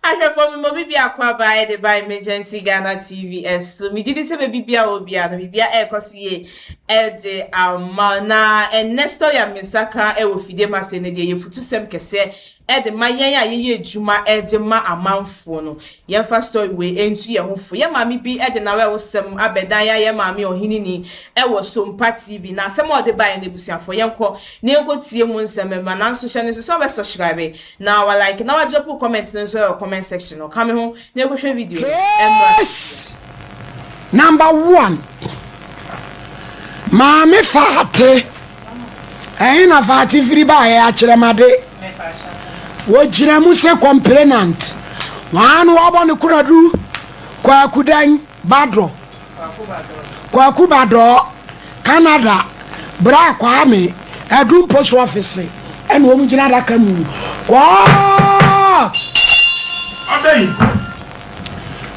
Ahwɛfoɔ me ma obi biako aba ɛde ba Emergency Ghana TV ɛso. Megye di sɛ baabi bia wɔ bia no biribia ɛrekɔ so yie ɛde ama na ɛnnɛ story a me nsa ka ɛwɔ fidie mu ase no deɛ yɛ futusɛm kɛseɛ ɛde ma yɛn a yɛyɛ adwuma ɛde ma amanfoɔ no. Yɛmfa story wei ntu yɛn ho fo. Yɛn maame bi de n'awerɛhosɛm abɛdan yɛn yɛn maame ɔheneni wɔ Sompa TV. Na asɛm a ɔde baeɛ no abusuafoɔ yɛnkɔ na yɛnkɔ tie mu nsɛm mma. Nanso hyɛ no nso sɛ wobɛ subscribe na wa like na wa drop wo comment no nso wɔ comment section no. Ka me ho na yɛnkɔhwɛ video no mmra. Case number one, Maame Fate. Ɛhe na Fati firi baeɛ? Akyerɛmade. Wɔgyina mu sɛ complainant. Wɔn ano wɔbɔ ne konadu. Kwaku dɛn? Badɔ. Kwaku Badɔɔ. Canada. Bra Kwame. Adum post office. Ɛna wɔn gyina adaka mu. Kɔɔ! Ɔdɛn?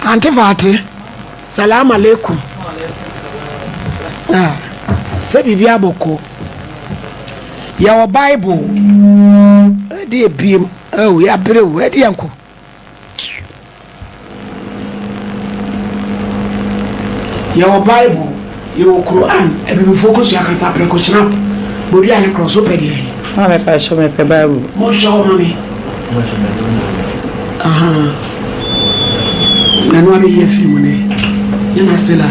Ante Fati, Salaam aleikum. Ah, sɛ biribi abɔkɔ. Yɛwɔ Bible. Ɛde ebiem. Oh, yɛabrɛ o. Ɛde yɛn kɔ. Yɛwɔ Bible, yɛwɔ Quran, abibifoɔ kosua kasa prɛko hyinap, bodua ne korɔ so pɛ deɛ. Maame pakyɛ mepɛ Bible. Monhwɛ hɔ ma me. Ahaa. Na no abɛyi afiri mu nɛ. Nyɛ na still a.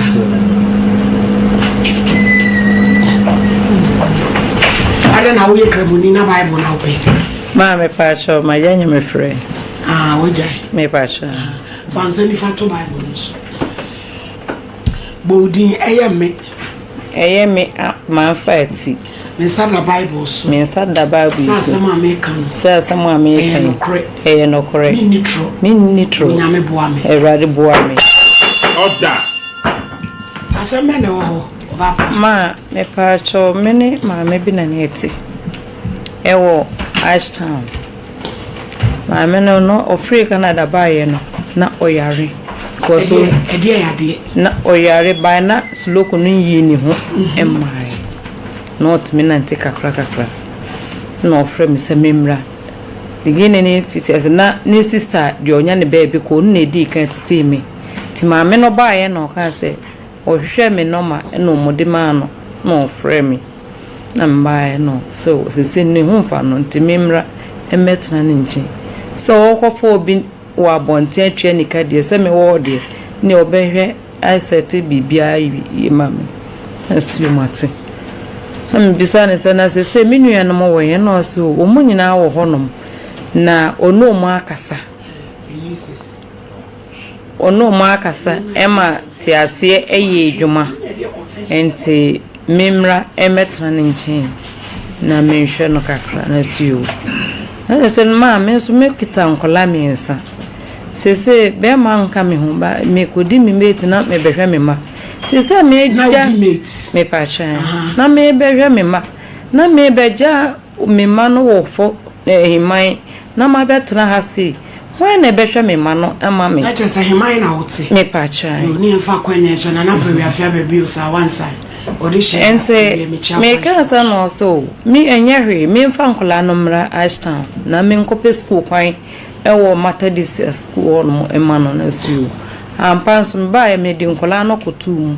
Adɛn na woyɛ kramoni na Bible na wopɛ? Maame pakyɛ magya nyɛ me frɛ. Ah, wagyae. Me pakyɛ. Fa nsa nifa to Bible no so. Bɔ wo din, ɛyɛ me. Ɛyɛ me a mamfa ati. Me nsa da Bible so. Me nsa da Bible so. Sɛ asɛm a meka no. Sɛ asɛm a meka yi. Ɛyɛ nokorɛ. Ɛyɛ nokorɛ. Menni torɔ. Menni torɔ. Onyame boa me. Awurade boa me. Ɔda. Asɛm bɛn na ɛwɔ hɔ, ɔbaa pa? Ma, mepaakyɛw, me ne maame bi na na ɛte ɛwɔ Ashtown. Maame no no ɔfiri Canada baeɛ no na ɔyare because Ɛdeɛ yadeɛ? Na ɔyare bae na stroke no nyii ne ho mmaeɛ. Na ɔtumi nante kakra kakra. Na ɔfrɛ me sɛ memmra. Beginning ne fiti ase na ne sister deɛ ɔnya ne baabi kɔ ɔno na ɛdii kan tetee me. Nti maame no baeɛ na ɔkaa sɛ ɔhwehwɛɛ me nɔma na wɔde maa no na ɔfrɛɛ me. Na mebaeɛ no sɛ seesei ne ho mfa no nti memmra mmɛtena ne nkyɛn. Sɛ ɔrekɔfa obi wɔ abɔnten atua ne ka deɛ, sɛ mewɔ hɔ deɛ, ɛnneɛ ɔbɛhwɛ asɛte biribiara yie ma me. Na ɔse o mate. Na mebisaa no sɛ na seesei me nuanom wɔ he? Ɛna ɔse o wɔn nyinaa wɔ hɔnom na ɔne wɔn akasa. Ɔne wɔn akasa ma teaseɛ yɛ adwuma nti memmra mmɛtena ne nkyɛn na menhwɛ no kakra na si o. Na kyerɛ sɛ maa me nso mekita nkwadaa mmiɛnsa. Seesei bɛrima nka me ho ba mekɔdi me mate na mebɛhwɛ me mma. Nti sɛ megya mepakyɛ na mebɛhwɛ me mma na mebɛgya Me mma no wɔ fɔ Heman na mabɛtena ha sei, hwan na ɛbɛhwɛ me mma no ama me? Na kyerɛ sɛ Heman na wote? Mepakyɛw. Yoo, ne yɛmfa kwan nyɛ kyɛ Nana Pɛ Wiafe aba bio saa wansan ɔde hyɛ ha Nti ɛdeɛ mekyia mekaa Christ sɛ na ɔse o, me ɛnyɛ hwee, memfa nkwadaa no mmra Ashtown na menkɔpɛ sukuu kwan wɔ Methodist sukuu hɔ nom mma no na ɔse yoo. Ampa nso mebaeɛ mede nkwadaa no kɔtoo mu.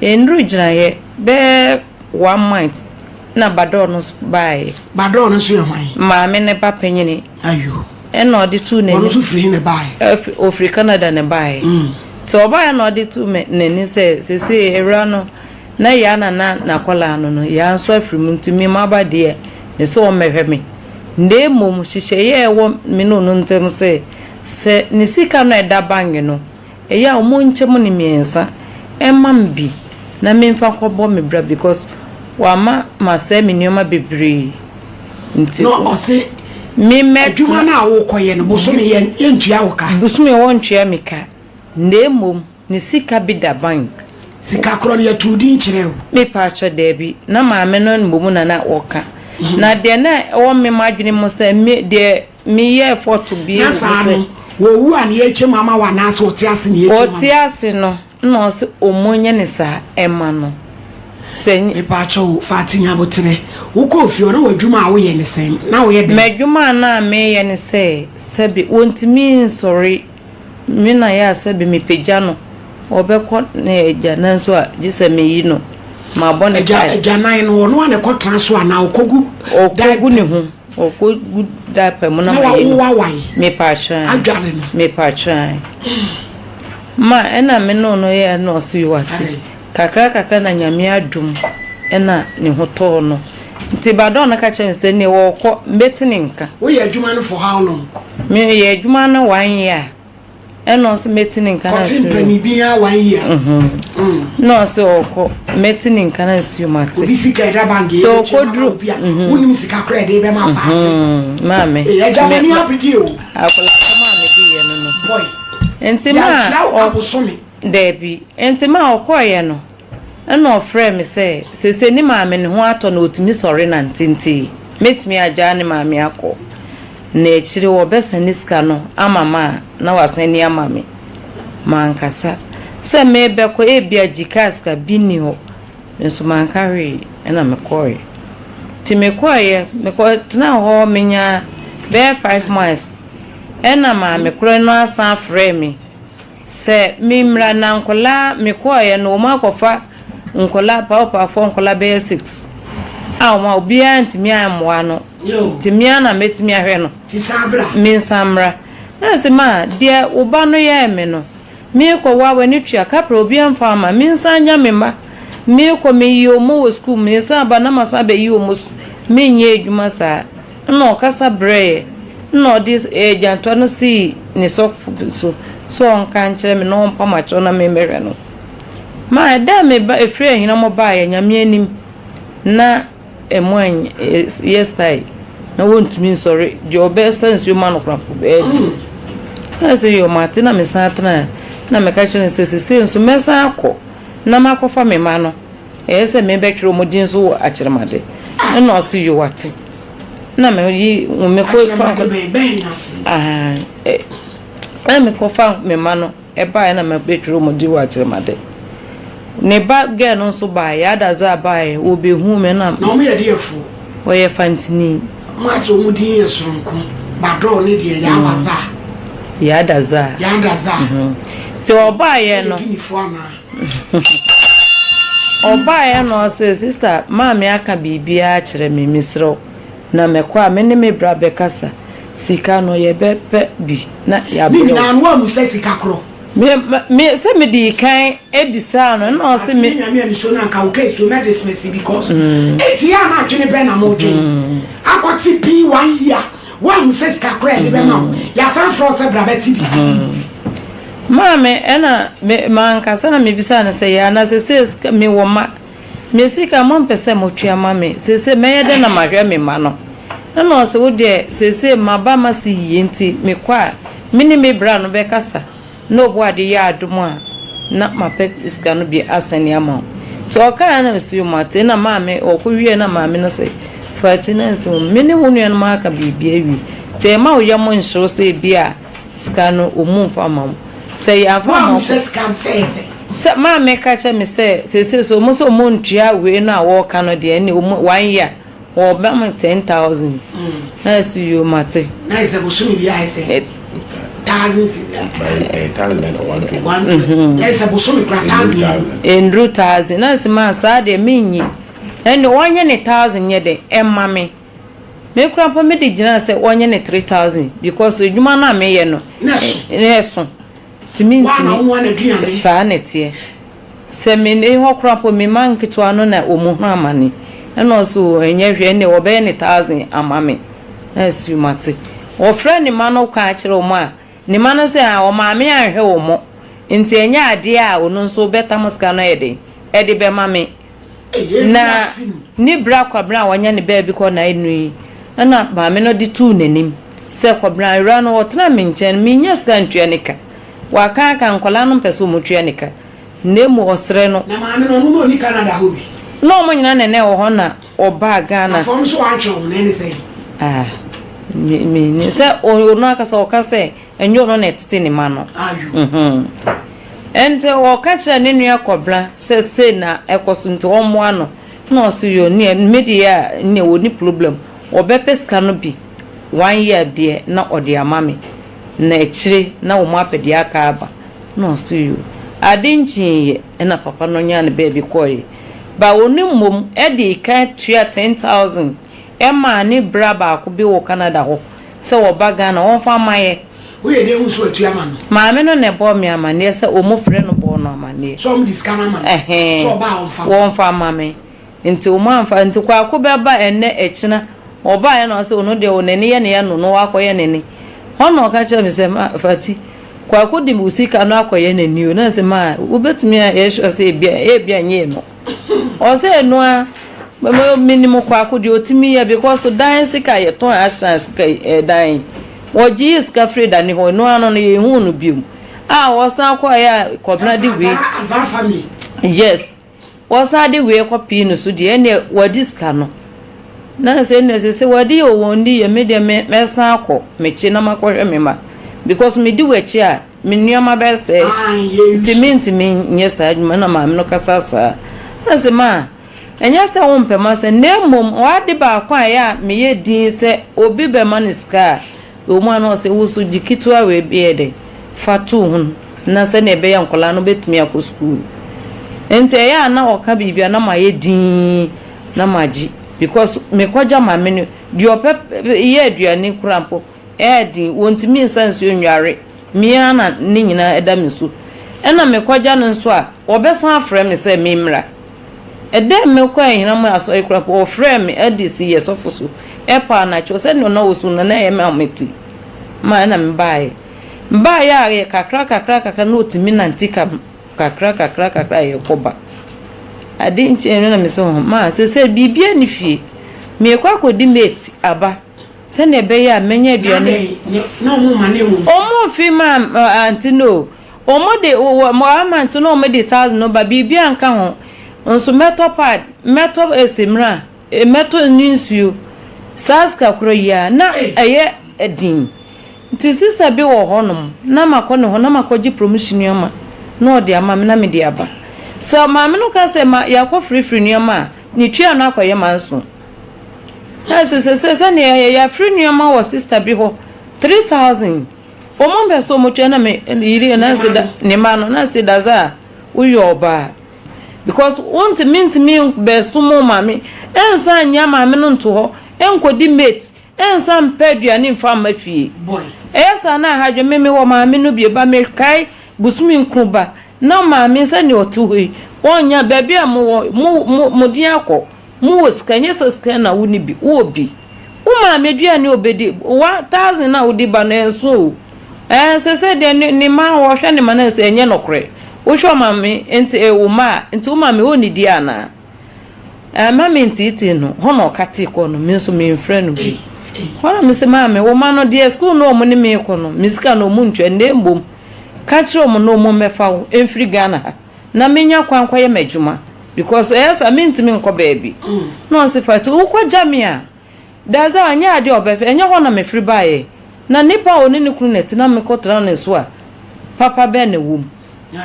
Ɛnnuru gyinaeɛ bɛyɛ one month na Badɔɔ no nso baeɛ. Badɔɔ no nso yɛ hwan? Maame no ba panyini. Ayo. Ɛna ɔde too n'ani. Ɔno nso firi he na ɛbaeɛ? Ɛfiri, ɔfiri Canada na ɛbaeɛ. Nti ɔbaeɛ na ɔde too me, n'ani sɛ seesei awura no, na Yaa na na n'akwadaa no no, Yaa nso afiri mu nti me maba deɛ, ne sɛ ɔmmɛhwɛ me. Na mmom nhyehyɛeɛ a ɛwɔ me ne ɔno ntam sɛ, sɛ ne sika no a ɛda bank no, Ɛyɛ a ɔmo nkyɛ mu ne miɛnsa ɛma me bi na me nfa nkɔ bɔ me bra because wama masɛe me nnoɔma bebree nti Na ɔse me mɛtena. Adwuma no a wokɔ yɛ no bosome yɛ yɛntua wo ka. Bosome wɔntua me ka na mmom ne sika bi da bank. Sika korɔ no yɛtoo din kyerɛɛ wo? Me paatwɔ daabi na maame no mmom na na ɔka na deɛ na ɛwɔ me madwene mu sɛ me deɛ. Meyɛɛ fɔto bio Na saa sɛ. no, wɔwu a na yɛkyɛ mu ama wo anaasɛ ɔte ase na yɛkyɛ mu ama Ɔte ase no, na ɔse ɔmo nyɛ no saa ɛma no. Sɛ. Mepaakyɛw, Fati Nyaboterɛ, wokɔɔ fie hɔ na w'adwuma a woyɛ ne sɛn? Na woyɛ dɛn? M'adwuma a na meyɛ ne sɛ, sɛbe wɔntumi nsɔre, me na yɛ a sɛbe mepagya no, ɔbɛkɔ ne agya nan so a, gye sɛ meyi no, mabɔ ne Agya, tae. agyanan no, ɔno ara na ɛkɔtena so anaa ɔkɔgu Ɔkɔgu diaper ne ho, ɔkɔgu diaper mu na na mayi no. wawowawae Mepaakyɛw, adware no? mepaakyɛw. Ma ɛna me ne no yɛɛ na ɔse yoo ate. Adɛn? Kakra kakra na Nyame adom na ne ho tɔɔ no. Nti Badɔn no ka kyerɛɛ me sɛ neɛ ɔɔkɔ, mɛti ne nka. Woyɛ adwuma no for how long? Me yɛ adwuma no one year. Ɛna ɔse mɛti ne nka na Kɔte nsuo. mpanin bi ara one year. Na ɔse ɔɔkɔ, mɛti ne nka na nsuo mate. Obi sika ɛda bank Nti yɛ bɛkyɛ ma ɔkɔduru, obi a wonim sika koraa ɛde bɛma afa ate. Maame. Ee agya Me, m'ani abegye o. akwadaa asɛm a mede yɛ no no. Boy. Nti maa Yɛatua wo ka ɔ. bosome. Dabi. Enti ma ɔkɔeɛ no, ɛnna ɔfrɛɛ me sɛ seesei ne maame ne ho atɔ no ɔtumi sɔre nante nti mɛtumi agyaa ne maame akɔ na akyire ɔbɛsane sika no ama ma a na wasane ama me. Mankasa sɛ merebɛkɔ ebia gyikaa sika bi nni hɔ nso manka hwee ɛnna mekɔeɛ. Nti mekɔeɛ mekɔtenaa hɔ menyaa bɛyɛ 5 months ɛnna maame korɔ no asan afrɛɛ me Sɛ me mmra na nkɔlaa me kɔɔeɛ no wɔn akɔfa nkɔlaa paopaafoɔ nkɔlaa bɛyɛ 6 a wɔn a obiara ntumi ammoa no nti me ara na mɛtumi ahwɛ no me nsan mmra na mese ma deɛ wo ba no yɛɛ me no meekɔ wo a w'ani tua kaprɛ obiara mfa ama me nsan nya me mma meekɔ meyi wɔn wɔ sukuu mu mesan aba na masan abɛyi wɔn sukuu menyɛ adwuma saa. Nna ɔkasa brɛɛ, nna ɔde agyantoa no sii ne sɔfo so sɛ ɔnka nkyerɛ me na ɔmpam akyɛw na memmɛhwɛ no. Ma da a meba efiri ahina mu baeɛ, Nyame anim, na ɛmu anyɛ style, na wɔntumi nsɔre, deɛ ɔbɛsa nsuo ma no koraa mpo bɛyɛ den. Na sɛ yɛ mate na mesan tenaeɛ, na meka kyerɛ no sɛ sesei nso mɛsan akɔ na makɔfa me mma no. Ɛyɛ sɛ mebɛtwerɛ wɔn din nso wɔ akyerɛmade. Ɛna ɔse yo wate. Na meyi mekɔ fa Akyerɛmade bɛn bɛn na ase? Ah, ɛna mekɔfa me mma no ɛbaeɛ na mebɛtwerɛ wɔn din wɔ akyerɛmade. Ne ba girl no nso baeɛ, Adaza baeɛ, wɔbɛhuu me na. Na wɔn yɛ deɛfoɔ? Ɔyɛ Fantini. Wɔn asɛ wɔn din yɛ soronko, Badɔɔ ne deɛ Yabaza. Yadaza. Yadaza. Nti ɔbaeɛ no. Ɛyɛ Guineafoɔ anaa? Ɔbaeɛ na ɔse, Sista, maame aka biribiara akyerɛ me, mesrɛ wo, na mɛkɔ a, me ne me bra bɛkasa. Sika no, yɛbɛpɛ bi na Ne yɛabrɛ wo. nyinaa no, woammisa sika korɔ? Me, me, sɛ medii kan bisaa no, ɛna ɔse Ate me. me Nyame aniso no anka wo case to mɛ dismiss because eti a na adwene bɛn na modwen akɔte pii one year woammisa sika korɔ a yɛde bɛma wo, yɛasan frɛ wo sɛ bra bɛte bi. Maame, ɛna me, mankasa na mebisaa no sɛ, Yaa, na seesei sika, mewɔ mma. Me sika, mompɛ sɛ motua ma me. Seesei mɛyɛ dɛn na mahwɛ me mma no? Ɛna ɔse, Wo deɛ, seesei maba m'ase yie nti, mekɔ a, me ne me bra no bɛkasa, na Ɔbɔadeɛ yɛ adom a, na mapɛ sika no bi asɛne ama wo. Nti ɔkaeɛ na mese, Yoo, mate. Ɛna maame, ɔkɔ wieɛ na maame no se, Fati, na mese, Me ne wo nuanom aka biribi awie, nti mma wo yam nhye wo sɛ ebia Sika no ɔmu nfa mma mo. Sɛ yɛanfa amma mo. Woammisa sika no sɛ ɛyɛ sɛn? Sɛ maame ka kyerɛ me sɛ seesei sɛ ɔmo sɛ ɔmo ntua wei no a wɔɔka no deɛ ɛnneɛ ɔmo one year wɔɔbɛ me 10,000. Na ɛse yoo mate. Na ɛsɛ bosome biara ayɛ sɛ thousand cedi. 1000 and 120. 120. Ɛsɛ bosome kora 1000. Ɛnduru 1000. Na ɛse maa saa deɛ mennyi. Ɛnneɛ wɔnyɛ ne 1000 nyɛ dɛn ɛmma me. Me koraa mpo me de gyinaa sɛ wɔnyɛ no 3000 because adwuma no a meyɛ no Na ɛso. na ɛso nti mentumi Woa na wonoa n'aduane. saa na ɛteɛ sɛ me ne hɔ koraa mpo me mma nketewa no na wɔn hunu amane ɛna ɔse oo ɛnyɛ hwee ɛnneɛ wɔbɛyɛ no 1000 ama me na ɛse oo mate wɔfrɛ ne mma no ka kyerɛ wɔn a ne mma no sɛ ah ɔmaame anhwɛ wɔn nti ɛnyɛ adeɛ a ɔno nso bɛtam sika no ayɛ den ɛde bɛma me. Na ne bra Kwabena a wanya ne baabi kɔ na anu yi na maame no de too n'anim sɛ, Kwabena, awuraa no ɔtena me nkyɛn no, mennya sika ntua ne ka. Waka aka, nkwadaa no mpɛ sɛ wɔtua ne ka, na mmom ɔsrɛ no. Na maame no, ɔno na ɔnni Canada hɔ bi? Na wɔn nyinaa na na ɛwɔ hɔ na ɔbaa Ghana. Na fam nso wantwe wɔn, na ɛne sɛn? Ah, me, me, sɛ ɔno ankasa ɔka sɛ ɛnyɛ ɔno na ɛtete ne mma no. Ayo. Mhm. Nti ɔka kyerɛɛ ne nua Kɔbena sɛ sei na ɛkɔ so nti ɔmmoa no. Na ɔse yoo neɛ me deɛ a neɛ ɔnni problem ɔbɛpɛ sika no bi one year deɛ na ɔde ama me na akyire na wɔn apɛ deɛ aka aba. Na ɔse yoo. Ade nkyeeɛ na papa no nyaa ne baabi kɔeɛ. But ɔno mmom dii kan tua 10,000 maa ne bra baako bi wɔ Canada hɔ sɛ ɔba Ghana ɔmfa mma yɛ. Woyɛ dɛn hu sɛ watua ama no? Maame no na ɛbɔɔ me amanneɛ sɛ wɔn frɛ no bɔɔ no amanneɛ. Sɛ wɔn de sika no ama no. Ɛhɛn. Sɛ ɔba a ɔmfa mma. Wɔmfa mma me. Nti wɔn amfa. Nti Kwaku bɛba ɛnnɛ ɛkyena. Ɔbaeɛ na ɔse ɔno deɛ n'ani yɛ ne ya no na wakɔyɛ n'ani. Hɔ na ɔka kyerɛɛ me sɛ ma Fati, Kwaku de wo sika no akɔyɛ n'ani o. Na mese ma wobɛtumi ayɛ sure sɛ ebia ebia ɛnyɛ ɛno. Ɔse ɛno ara menim Kwaku deɛ ɔtumi yɛ because dan sika a yɛtɔn Ashran sika yi dan yi wɔgyee sika firi Dane hɔ ɛno ara no no yɛnhuu no biom a ɔsan kɔeɛ a Kɔbena de wei Azaa family. Yes. Wɔsan de wei kɔ pii no so deɛ ɛnneɛ wɔadi sika no. Na sɛ ɛnneɛ sɛ sɛ wɔadi o wɔn di yɛ me deɛ me mɛsan akɔ m'akyi na makɔhwɛ me mma because medi w'akyi a me nneɛma bɛsɛe nti mentumi nyɛ saa adwuma na maame no kasa saa. Na sɛ ma ɛnyɛ sɛ wompɛ m'asɛm na mmom w'ade baako a ɛyɛ a meyɛ din sɛ obi bɛma no sika a Ɛwɔ mu a na ɔsɛ wo so gye ketewa wei bi yɛ dɛ fa to wo ho na sɛnea ɛbɛyɛ a nkwadaa no bɛtumi akɔ sukuu. Nti ɛyɛ a na ɔka biribi a na mayɛ dinn na magye because mekɔgya maame no deɛ ɔpɛ yɛ aduane koraa mpo ɛyɛ den wɔntumi nsa nsuo nnware me ara na ne nyinaa ɛda me so. Ɛna mekɔgya no nso a ɔbɛsan afrɛ me sɛ memmra. Ɛda a mekɔɔ Ahiram asɔre koraa mpo, wɔfrɛɛ me de sii yɛn sɔfo so paa no akyɛw. Sɛnea na osu no, na ɛyɛ me ahomete ma ɛnna mebaeɛ. Mebaeɛ a, ɛyɛ kakra kakra kakra na ɔtumi nante ka kakra kakra kakra a yɛkɔ ba. Ade nkyee no na mese ho, ma seesei biribiara nni fie. Merekɔ akɔdi mate aba sɛnea ɛbɛyɛ a mɛnya aduane. Wɔmfi ma ante no o. Wɔn de wɔ ama nti na wɔn de thousand no ba biribiara nka ho nso mɛtɔ pad mɛtɔ esimira mɛtɔ ne nsuo saa sika korɔ yi ara na ɛyɛ den nti sister bi wɔ hɔ nom na makɔ ne hɔ na makɔ gye promotion nneɛma na ɔde ama me na me de aba sɛ maame no ka sɛ ma yɛakɔ firifiri nneɛma a ne tua no akɔyɛ manso na sɛ sɛ sɛ sɛnea yɛafiri nneɛma wɔ sister bi hɔ 3000. Wɔn mpɛ sɛ wɔn twɛ na me yiri na nse da ne ma no na nse da za woyɛ ɔbaa because wontumi ntumi bɛso mo maame ɛnsa nyɛ maame no nto hɔ ɛnkɔdi mate ɛnsa mpɛ aduane mfa mma fie ɛyɛ saa na aha dwe me me wɔ maame no bie ba mekae bosome nko ba na maame sɛnea ɔte hɔ yi ɔnya baabi a mo wɔ mo mo mo den akɔ Mo wɔ sika nyɛ sɛ sika na wo ni bi wo wɔ bi wo maame aduane obedi wa thousand na wode ba no ɛnso o ɛɛ sɛ sɛ deɛ ne ne ma wɔhwɛ ne ma no sɛ ɛnyɛ nɔkorɛ wohwɛ ɔmaame nti ɛɛ wo ma a nti wo maame ɔnnidi anaa ɛɛ ma me ntiitii no hɔ na ɔka tee kɔ no me nso me nfrɛ no bi hɔ na me sɛ maame wo ma no deɛ sukuu no ɔmo ne me kɔ no me sika no ɔmo ntua na mmom ka kyerɛ ɔmo na ɔmo mmɛfa wo mfiri Ghana ha. na menya kwan kɔyɛ m'adwuma because ɛyɛ saa mentumi nkɔ baabi na ɔse fa ti wokɔgya me a daadze a ɛnyɛ adeɛ a ɔbɛfɛ ɛnyɛ hɔ na mefiri baeɛ na nipa a ɔne ne kunu na ɛte na mekɔtena ne so a papa bɛn na ɛwɔ mu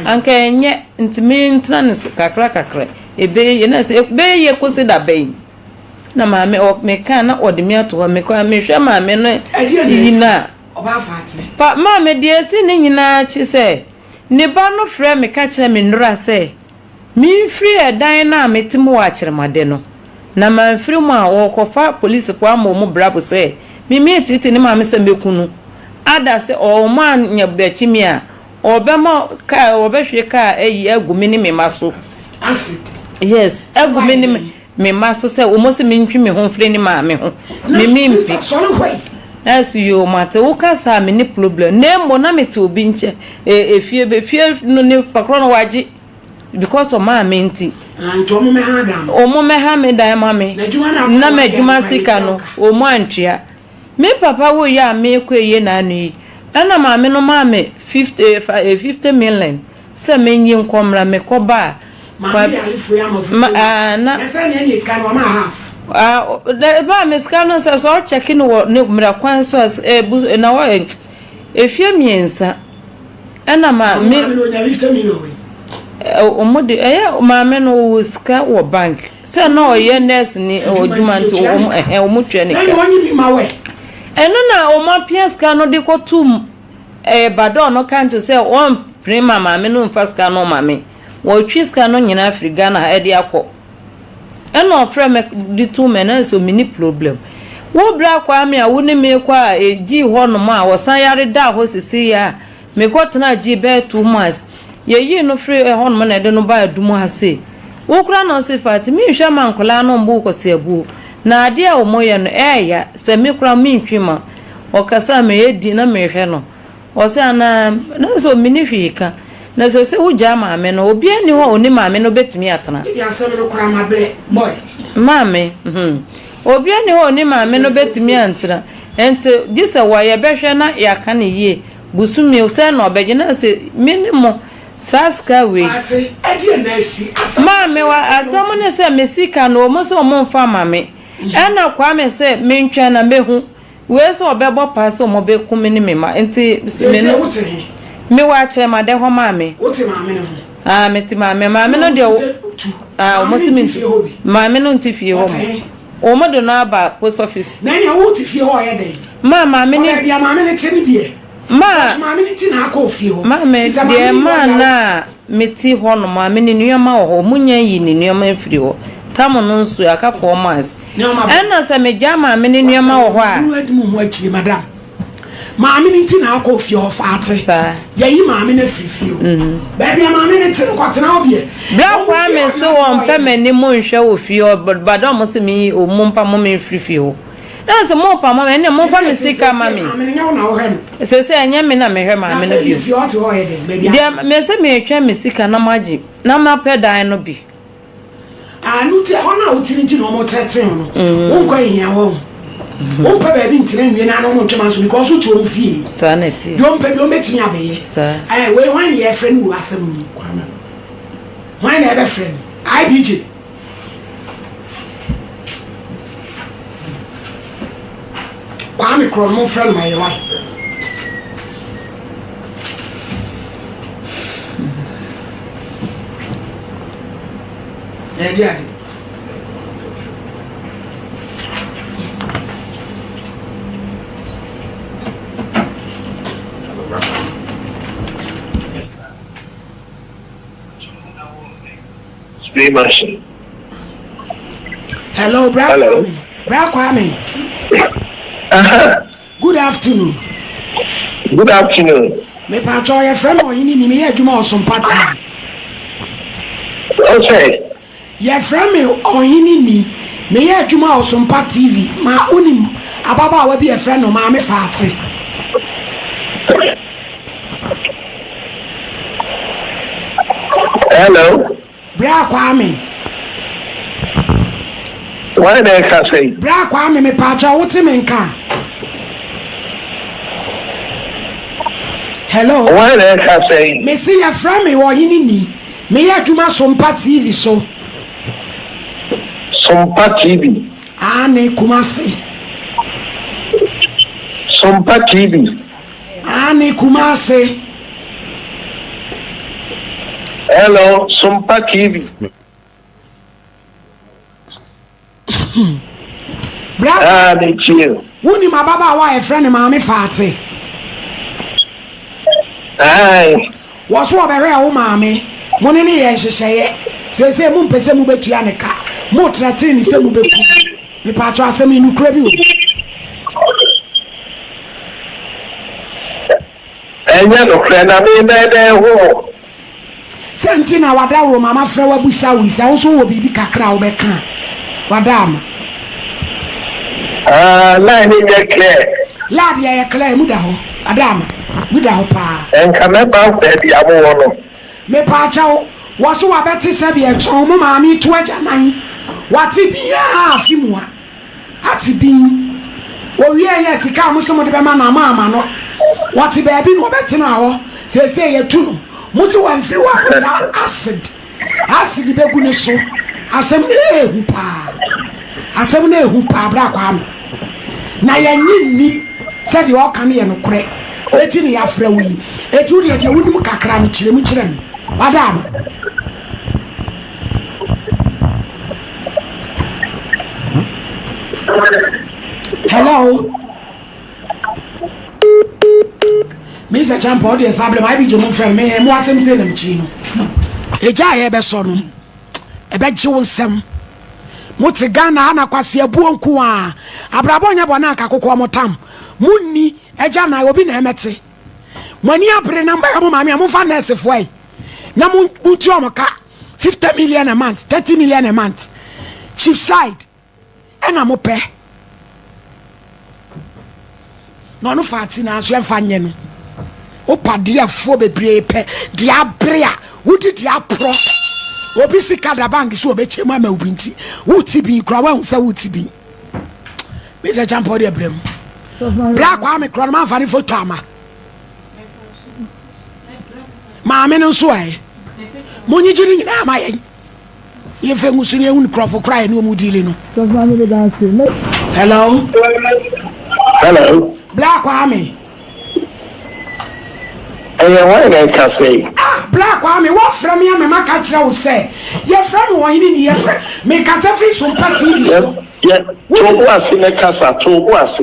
anka ɛnyɛ nti mentena ne so kakra kakra ɛbɛyɛ yie na ɛsɛ ɛbɛyɛ yie kɔsi da bɛn na maame ɔ meka na ɔde me ato hɔ mekɔ mehwɛ maame no yi no a pa maame deɛ ɛsi ne nyinaa akyi sɛ Ne ba no frɛɛ me ka kyerɛɛ me nnora sɛ memfiri ɛdan no a mete mu wɔ Akyerɛmade no, na mamfiri mu a, wɔrekɔfa polisifo ama wɔn brabo sɛ memmeetieti ne maame sɛ mɛku no, ada sɛ wɔn anyɛ bɛkye me a, wɔbɛma kaa, wɔbɛhwie kaa ayi agu me ne me mma so. Yes, agu me ne me mma so sɛ wɔn se mentwe me ho mfiri ne maame ho, me mempi. Nurse, Yoo mate, wo ka saa a menni problem na mmom na mete obi nkyɛn efie bɛ fie no nipa korɔ no wagye because ɔmaa me nti. Ah, nti wɔn mɛha dan no. Wɔn mɛha me dan ma me. Na m'adwuma sika no wɔn antua. Me papa wuiɛ a merekɔ ayie n'ano yi ɛna maame no maa me 50 million Sɛ menye nkɔ mmra mekɔ ba a. Maame yarefo yi ama fufuo ma ah na. Na sɛ nea ne sika no wama half. Ah da ba me sika no sɛ sɛ ɔkyɛke no wɔ ne mmra kwan so a eh bu na wɔ eh efie mmiɛnsa. Ɛna ma me. Maame no onya 50 million wei. Wɔn de ɛyɛ maame no ɔwɔ sika wɔ bank sɛ na ɔyɛ nurse ni wɔ adwuma nti wɔn ɛhɛn wɔn tua ne ka. Ɛna ɔnye bi ma wɛ. Ɛno na wɔn apia sika no de kɔtum ɛɛ badɔɔ no ka nto sɛ wɔn pene ma maame no nfa sika no ma me wɔtwi sika no nyinaa firi Ghana ha ɛde akɔ ɛna ɔfrɛ me de to me na nso me ni problem wo bra Kwame a wo ne me kɔ a ɛgyi hɔ nom a wɔsan yare da hɔ sisi yɛ a Mekɔtenaa Gyii bɛyɛ 2 months. Yɛyii no firii ɛhɔnom na yɛde no baa Adum ha sei. Wo koraa na ɔse Fati, menhwɛ mma nkwadaa no mmɔ wo kwasiabuo. Na adeɛ a wɔyɛ no, ɛɛya. Sɛ me koraa mentwi mma. Ɔkasa a, meyɛ dinn na mehwɛ no. Ɔse anaa? Nanso menni hwee ka. Na sɛ sɛ wogyaa maame no, obiara nni hɔ a ɔne maame no bɛtumi atena. Ebi asɛm no koraa mabrɛ, boy. Maame, hmm. Obiara nni hɔ a ɔne maame no bɛtumi antena. Nti gye sɛ wɔ yɛbɛhwɛ na yɛaka no yie. Bosome o, sɛn na ɔbɛgye na sɛ me ne mo saa sika wei. Faate, ɛdeɛn na asi? Asɛm Maame wa asɛm ne sɛ me sika no ɔmo sɛ ɔmo nfa ma me ɛna Kwame sɛ mentwɛn na mɛhu wei sɛ ɔbɛbɔ paa sɛ ɔmo bɛku me ne me mma nti me Seesei no wote he? me wɔ akyerɛmadɛ hɔ maame. Wote maame no ho? Ah mete maame maame Na no ɔmo deɛ se sɛ tu. ah Maame ɔmo no se nte mentu fie hɔ bi? maame no nte fie hɔ Ɔte mo he? ɔmo de no aba post office. Na ɛnea wote fie hɔ ɔyɛ dɛn? Maa maame Kɔ ne. baabi a maame no te no bi ɛ. Maa. Because maame no nti na akɔ ofie hɔ. Maame, Nti sɛ maame deɛ no ni hɔ ɛmaa deɛ a no a mete hɔ no, maame ne nneɛma wɔ hɔ. Wɔnnya nyi ne nneɛma mfiri hɔ. Tam no nso, aka 4 months. Nneɛma bɛn? Ɛna sɛ megyaa maame ne nneɛma wɔ hɔ a. Wasɛm no adi mo ho akyiri madam. Maame no nti na akɔ ofie hɔ faate. Saa. Yɛyi maame no afiri fie hɔ. Baabi a maame no te no kɔtena hɔ bi ɛ. Bra Wɔn fie Kwame hɔ se na ɔte hɔ wɔmpɛ yɛ dɛn? m'anim nhwɛ wɔ fie hɔ, but wɔn se me wɔn mpamo me mfiri fie hɔ. Na sɛ mopamo me, ɛnneɛ momfa me sika ma me. Seesei ɛnyɛ me na mehwɛ maame no bio. Deɛ mese meretwɛn me sika na moagye na mapɛ dan no bi. Ano ti ɛhɔ no a wotiri nti na wɔn trɛtɛn no wonkɔ ehia wɔn wompɛ baabi ntena nwie na ano wɔn ntwema nso because wote wɔn fie. Saa na ɛteɛ. Deɛ ɔmpɛ bi wɔn bɛtumi abɛyɛ. Saa. Ɛɛ wei hwan na yɛfrɛ no wɔ asɛm mu? Kwame. Hwan na yɛbɛfrɛ no? IBJ. Kwame korɔ no momfrɛ no ma yɛ wae. Ɛde ade. Spray machine. Hello, Bra Hello. Kwame. Bra Kwame. Uh-huh. Good afternoon. Good afternoon. Mepatwa yɛfrɛ me ɔhene ni meyɛ adwuma wɔ Sompa TV. Okay. Yɛfrɛ me ɔhene ni meyɛ adwuma wɔ Sompa TV ma wonim ababaawa bi yɛfrɛ no Maame Faate. Hello. Bra Kwame. Why na ɛka sɛ? Bra Kwame mepatwa wote me nka. Hello. Why na ɛka sɛ? Mesi yɛfrɛ me ɔhene ni meyɛ adwuma Sompa TV so. Sompa TV. Aane Kumasi. Sompa TV. Aane Kumasi. Hello, Sompa TV. Bra Ah, me tie. wonim ababaawa a yɛfrɛ no Maame Faate. Aye. Wɔ so ɔbɛhwɛ wo maame. Mo ne ne yɛ nhyehyɛeɛ. Seesei mompɛ sɛ mobɛtua ne ka. Motrɛtee ne sɛ mobɛku. Mepatwɔ asɛm yi nokorɛ bi wɔ mu. Ɛnyɛ nokorɛ na me bɛyɛ dɛn ho mo. Sɛ nti na wadaworo ma mafrɛ wo abusa wo yi sɛ wo nso wowɔ biribi kakra a wobɛka a, wada ama. Ah, line no nyɛ clear. Laa deɛ ɛyɛ clear, emu da hɔ. Wada ama. Emu da hɔ paa. Nka mɛba baabi a mowɔ no. Mepaakyɛw, wɔ so wabɛte sɛdeɛ ɛkyɛn mo maame to agyanan. Wate bin aa afe mua. Ate bin. Wɔwiee yɛ sika a mo se mode bɛma no a moamma no. Wɔte baabi na ɔbɛtenaa hɔ. Seesei yɛatu no. Mo se wamfiri hɔ a mode acid acid bɛgu ne so. Asɛm no yɛ hu paa. Asɛm no yɛ hu paa Bra Kwame. Na yɛnnye nni sɛ deɛ ɔka no yɛ nokorɛ. Eti na yɛafrɛ wo yi. Eti wo deɛ deɛ wonim kakra no kyerɛ mu kyerɛ me. Wada ama. Hello. Mr. Champa, ɔde ɛsa abirɛ mu ayi bi gye mo nfrɛ no me mo asɛm sɛ nam kyi no. Egya a yɛbɛsɔ no ɛbɛgye wo nsɛm. Mo te Ghana ha na kwasi abuo nko a abrabɔ nyɛ bɔne anka kokoɔ mo tam. Mo nni agya na obi na ɛmɛte. Mo ani abere na mbɛhwɛ mo maame a momfa nurse foɔ yi na mo ntua wɔn ka 50 million a month 30 million a month cheap side ɛna mo pɛ na ɔno fa ati nanso ɛmfa nyɛ no wopa deɛ afuo bebree pɛ deɛ abere a wodi deɛ aporɔ obi sika da bank so ɔbɛkyɛ mu ama obi nti woti bi kora woahu sɛ woti bi mesɛ kyampɔ deɛ brɛ mu bra kwaa me korɔ no mamfa ne foto ama maame no nso ɛ monyigye no nyinaa ma yɛn yɛmfa ngu so ne yɛhu nkurɔfo koraa yɛne ɔmu diili no. Hello. Hello. Bla Kwame. Ɛyɛ hwan na ɛkasa yi? Ah, Bla Kwame, wɔfrɛ me ama maka kyerɛ wo sɛ yɛfrɛ me ɔhene ni yɛfrɛ mekasa firi Sompa TV so. Yɛ, to bo ase ne kasa, to bo ase.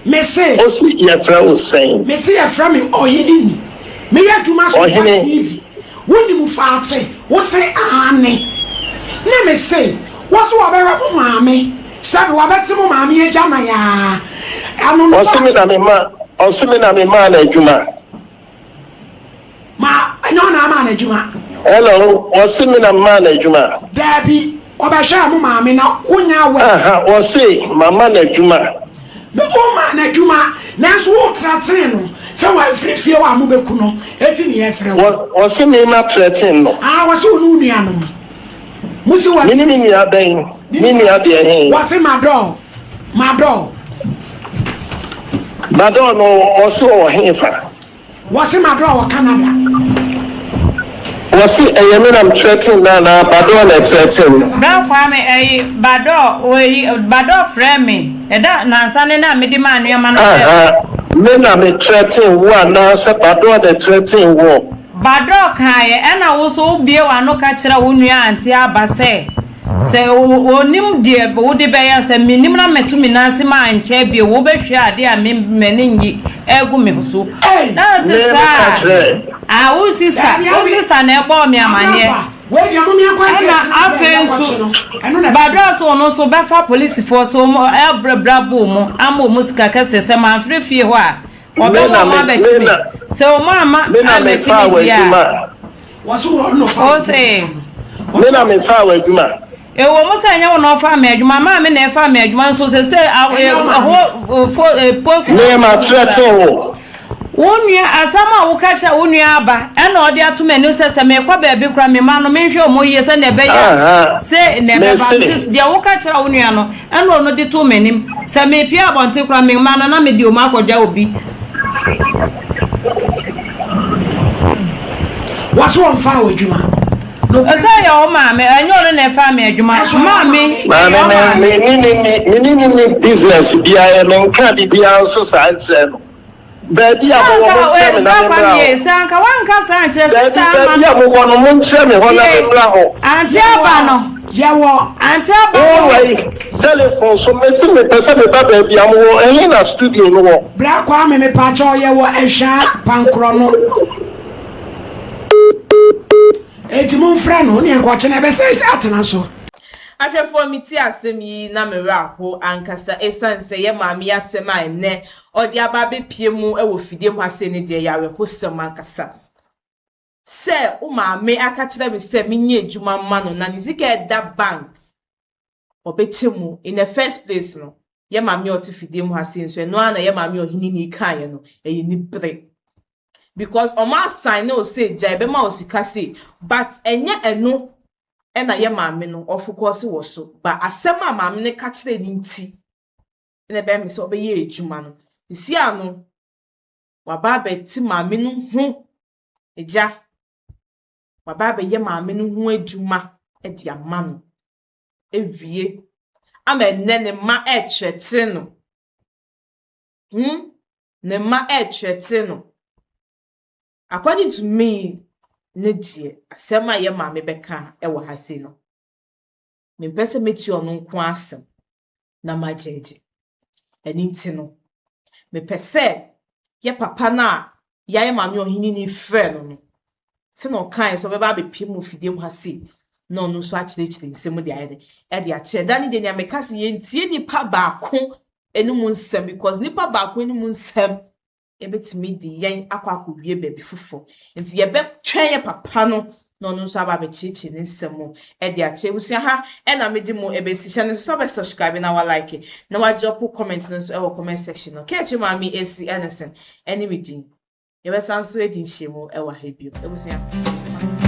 Mese. Ose yɛfrɛ wo sɛn? Mese yɛfrɛ me Ɔhene ni. Meyɛ adwuma so pa TV. Wonim faate? Wose aane. Ne mese wose wɔbɛhwɛ mo maame sɛbe wɔbɛte mo maame agyaman aa ano no. Ɔse me na me ma ɔse me na me maa no adwuma. Ma ɛnyɛ wo na amaa no adwuma. Hello, wɔse me na memaa no adwuma. Daabi, ɔbɛhwɛɛ mo maame na wonya aware. Aha, wɔse mama no adwuma. Me womaa no adwuma, nanso wo trɛtee no sɛ wamfiri fie hɔ a mobɛku no, enti ne yɛfrɛ wo. Wɔse me ma trɛtee no. Ah, wɔse wo ne wo nuanom. Mo se Me ne me nua bɛn? Me nua deɛ he? Wɔse Madɔɔ, Madɔɔ. Madɔɔ no, wɔse ɔwɔ hefa? Wɔse Madɔɔ wɔ Canada. Wɔse ɛyɛ me na me threaten no anaa Badɔɔ na ɛthreaten no? Bra Kwame ɛyi Badɔɔ oyi Badɔɔ frɛɛ me ɛda nansa ne na mede maa nnoɔma no sɛ. Aha, me na me threaten wo anaa sɛ Badɔɔ na ɛthreaten woɔ? Badɔɔ kaeɛ ɛna wo nso wo bue w'ano ka kyerɛ wo nua Auntie Aba sɛ Sɛ ɔnim deɛ wode bɛyɛ a, sɛ mennim na mɛto me nan ase ma ankyɛ bio, wobɛhwɛ adeɛ a me m'ani nnye agu me so. Na Me ɔse meka saa kyerɛɛ. a, wo sista, wo sista na ɛbɔɔ me amaneɛ. Ɛna afei nso, Badwaa so ɔno nso bɛfa polisifoɔ so wɔn ɛbrɛbrɛ bo wɔn ama wɔn sika kɛseɛ sɛ mamfrɛ fie hɔ a, Me wɔbɛma na wɔn me, abɛkye me me. na, Sɛ wɔn amma me na ammɛkye mefaa me deɛ a, w'adwuma. Ose. Me na mefaa w'adwuma. Ɛwɔ mu sɛ ɛnyɛ wo na ɔfaa me adwuma, maame na ɛfaa me adwuma, nso sese ɛhɔ fo post. Me ma threaten wo. Wo nua, asɛm a woka kyerɛ wo nua aba, ɛna ɔde ato m'anim sɛ sɛ mekɔ baabi koraa me mma no menhwɛ wɔn yie sɛnea ɛbɛyɛ a sei na ɛbɛba. Nti deɛ woka kyerɛ wo nua no, Ɛnna ɔno de too m'anim. Sɛ merepue abɔnten koraa a, me mma no, na mede wɔn akɔgya obi. Wɔse wɔmfaa wo adwuma. Nokorɛ Ɛsɛ ɛyɛ wo maame, ɛnyɛ ɔno na ɛfaa me adwuma. Maame, ɛyɛ Maame, wo me, maame. me ne no nni, me ne no nni business biara, menkaa biribiara nso saa nkyerɛɛ no. Baabi a mowɔ, monkyerɛ me na memmra hɔ. Sɛ anka woanka saa ankyerɛ Daabi, sister Ama baabi a no. mowɔ no, monkyerɛ me hɔ na Tie, memmra hɔ. Auntie Aba no. Yɛwɔ. Auntie Aba no. Wowɔ yi, telephone so, mese mepɛ sɛ meba baabi a mowɔ, ɛhe na studio no wɔ? Bra Kwame mepakyɛw yɛwɔ Ɛhwaa Pankorɔ no. Enti momfrɛ no ne yɛnkɔ ɔkyena ɛbɛsɛ atena so. Ahwɛfoɔ metie asɛm yi na me werɛ aho ankasa ɛsiane sɛ yɛ maame yi asɛm a ɛnnɛ ɔde aba abɛpue mu wɔ fidie mu ha sei no deɛ ɛyɛ awerɛhosɛm ankasa. Sɛ wo maame aka kyerɛ me sɛ menyɛ adwuma mma no na ne sika a ɛda bank ɔbɛkyɛ mu in the first place no yɛ maame a ɔte fidie mu ha sei nso ɛno ara na yɛ maame ɔhenini kaeɛ no ɛyɛ nibere because ɔmo asan ne wo sɛ gya ɛbɛma wo sika sei but ɛnyɛ ɛno na yɛ maame no ɔfokɔse wɔ so but asɛm a maame no ka kyerɛɛ no nti na ɛbɛyɛ me sɛ ɔbɛyɛ adwuma no. Sisi ano waba abɛte maame no ho agya, waba abɛyɛ maame no ho adwuma de ama no awie ama ɛnnɛ ne mma ɛrekyerɛkyerɛ no. Hmm? Ne mma ɛrekyerɛkyerɛ no. According to me ne deɛ, asɛm a yɛ maame bɛka wɔ ha sei no, mempɛ sɛ mɛtie ɔno nko ara asɛm na magyɛgye. Ɛno nti no, mepɛ sɛ yɛ papa no a yɛayɛ maame ɔheneni frɛ no no, sɛnea ɔkae sɛ ɔbɛba abɛpie mu wɔ fidie mu ha sei, na ɔno nso akyerɛkyerɛ nsɛm de ayɛ dɛ ɛde akyerɛ. Da ne deɛ nea meka sɛ yɛntie nipa baako anim nsɛm because nipa baako anim nsɛm ebɛtumi de yɛn akɔ akɔwie baabi foforɔ. Nti yɛbɛtwɛn yɛ papa no na ɔno nso aba abɛkyerɛkyerɛ ne nsɛm mu ɛde akyerɛ. Abusua ha ɛna mede mo ɛbɛsi hyɛ no nso sɛ ɔbɛ subscribe na wa like na wa drop comment no nso ɛwɔ comment section no. Kɛɛkye maame esi ɛne sɛn ɛne me din. Yɛbɛsan so adi nhyiamu ɛwɔ ha bio. Abusua.